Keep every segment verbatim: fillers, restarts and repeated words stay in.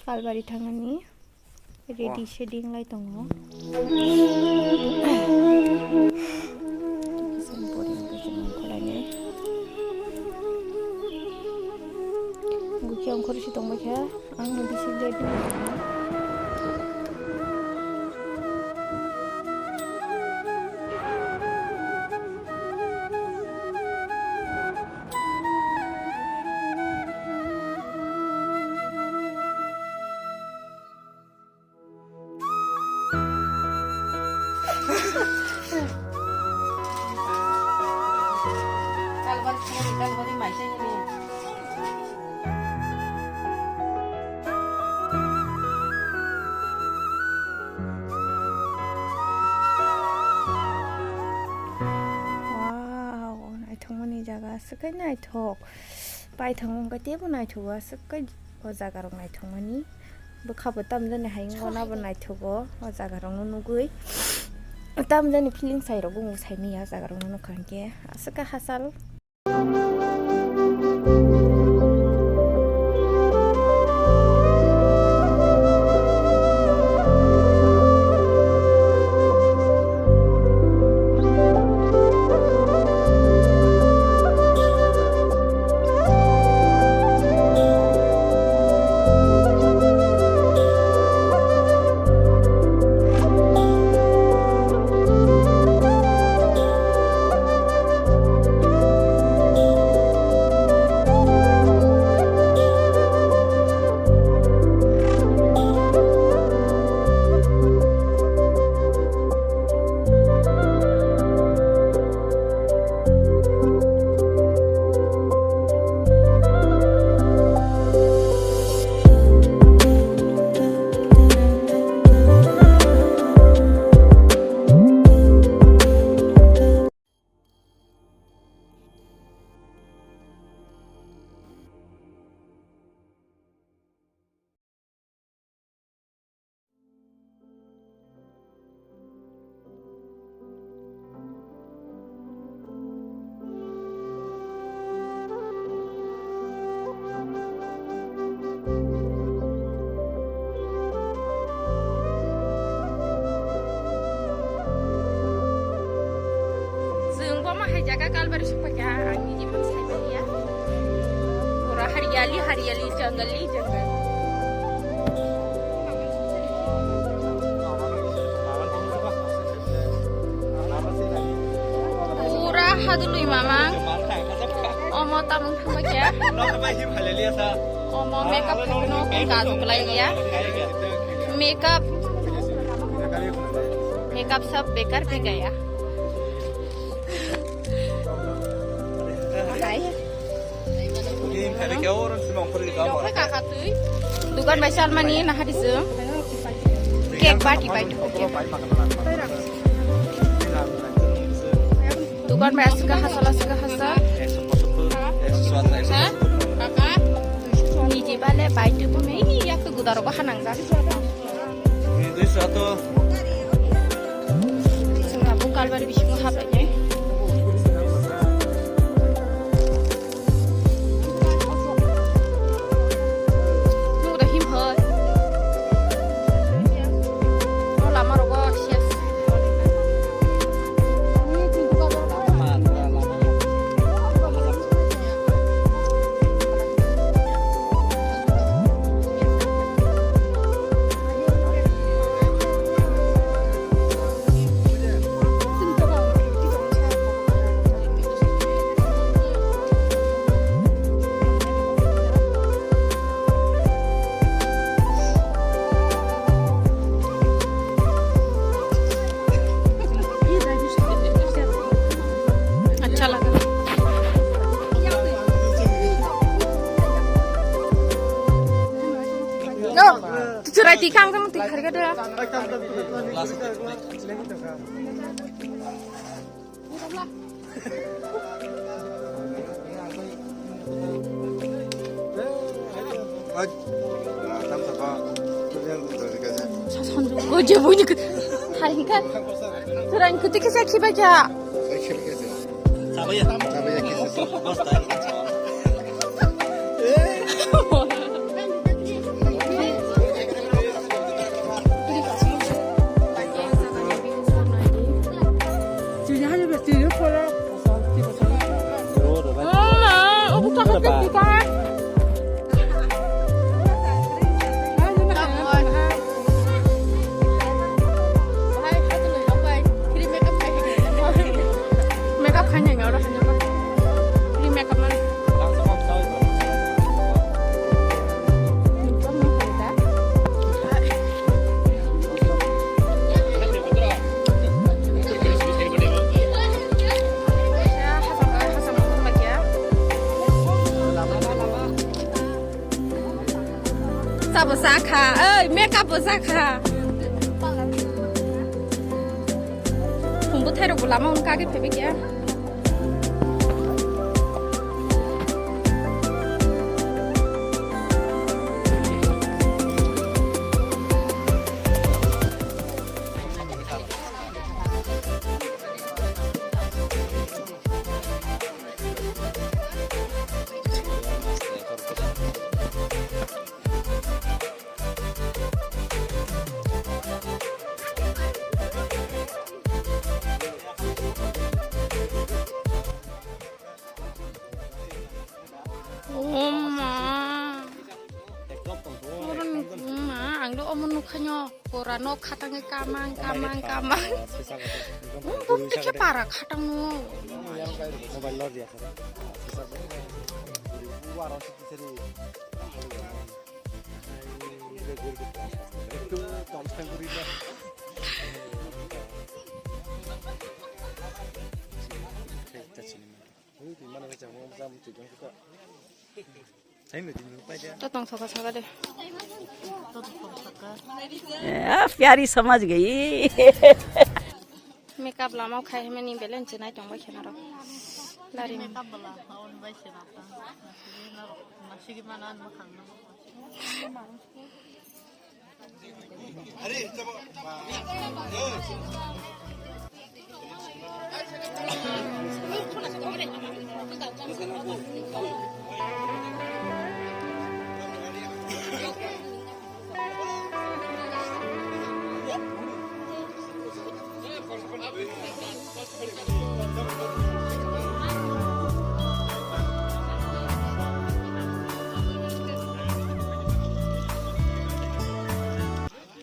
Kalbari thangani ready seding lai tongo. Bukhe ongkhor si tongbaikha, ang no bisi late. Wow, naithokmani jaga, aswk khe naithok. Paithak wngkha teibo naithogo, aswk khe o jaga rok naithokmani. Bwkha bo tamjani hai wngkha, nabo naithogo o jaga rokno nugwi. Tamjani feeling sai rok bo sai manya o jaga rokno nukha hinkhe, aswk khe hachal. Chwng bo ma hai jaga Kalbari sukphaikha, ang nini mung saimanliya. Pura hariyali, hariyali, jangali, jangal. Pura hadului mamang. Omo tamung thangbaikha. Omo makeup no kung kaju kwlaiya. Makeup. Makeup sab bekar bhi gaya. Hai. Dukan bai salmani nahari se. Cake party bai. Dukan bai aswk hasal aswk hasal. Ha? Kaka? Niji bale bai tu bumi ini yak gudaro ko hanang jak. Ini duiso ato. Chwng abo Kalbari bisingo haplainai. Nukda him hai. O lama rogo ses. Acha laga. No, tu churai ti kang kamu ti khar ga da. Go je buni ke. Hari ka. Terang kuti ke sakhi ba kya? Sabaya. Sabaya kisa. Basta. Eh. Jakha, oi, makeup bo jakha. Khumbu thairok bo lama hwn kagwi phaibai khe. Oh ma. Oro ni ma, ang do omo nukha nyo. Pura nok khatangwi kamang, kamang, kamang. Hmm, bum tikhe para khatang no. Mobile lor dia. To tong saka saka de. ए, प्यारी समझ गई। Makeup lama khai heme ni belen chenai tong bai khena ro. Dari makeup bala, aun bai khena ta. Masigi mana ma khang na.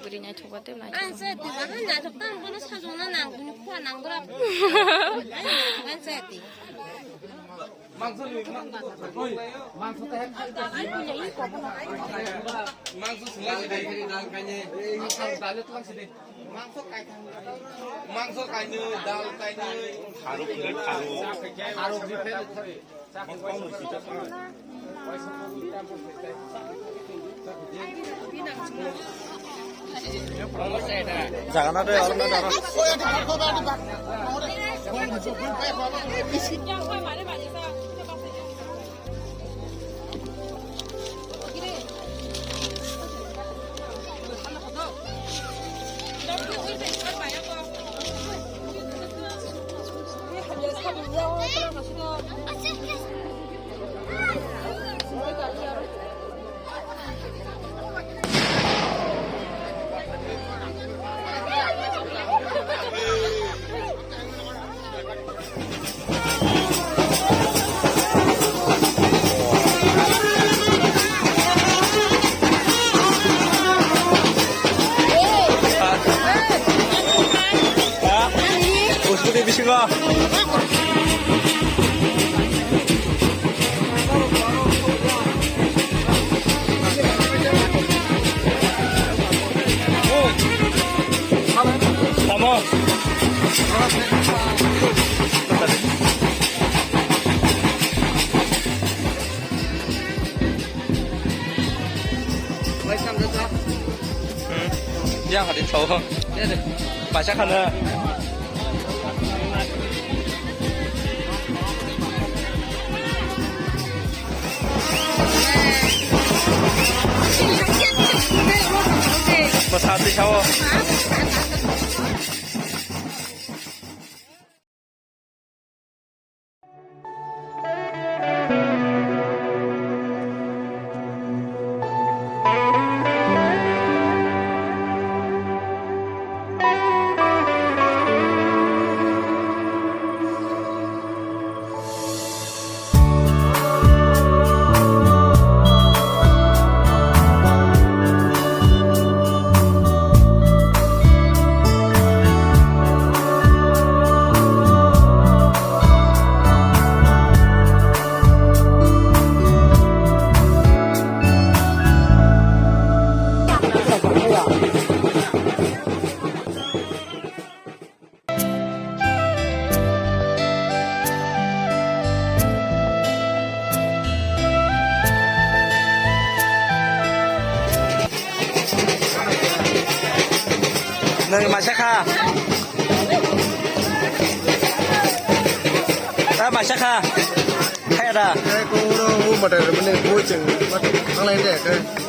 Bwrwi naithok ba tei naithok. Ang se twi ba han naithok tang bono sajona nang bini khua nang bra. Ang se twi. Mangso ni, mangso. Oi, mangso teh. Mangso sungla sidi. Dal kaine. Mangso kaithang. Mangso kaine, dal kaine. Tharuk ni tharuk. Tharuk ni phai thari. Jaga na de, alam na de, alam. Uskuti bisingo. Tamo. Hmm. Yang hadi tau. Paisa khana. Bwsa twi sao. Nang masa kha. Ta masa kha. Kaya da. Kaya ko ro u mata mane bo cheng. Ang lai de.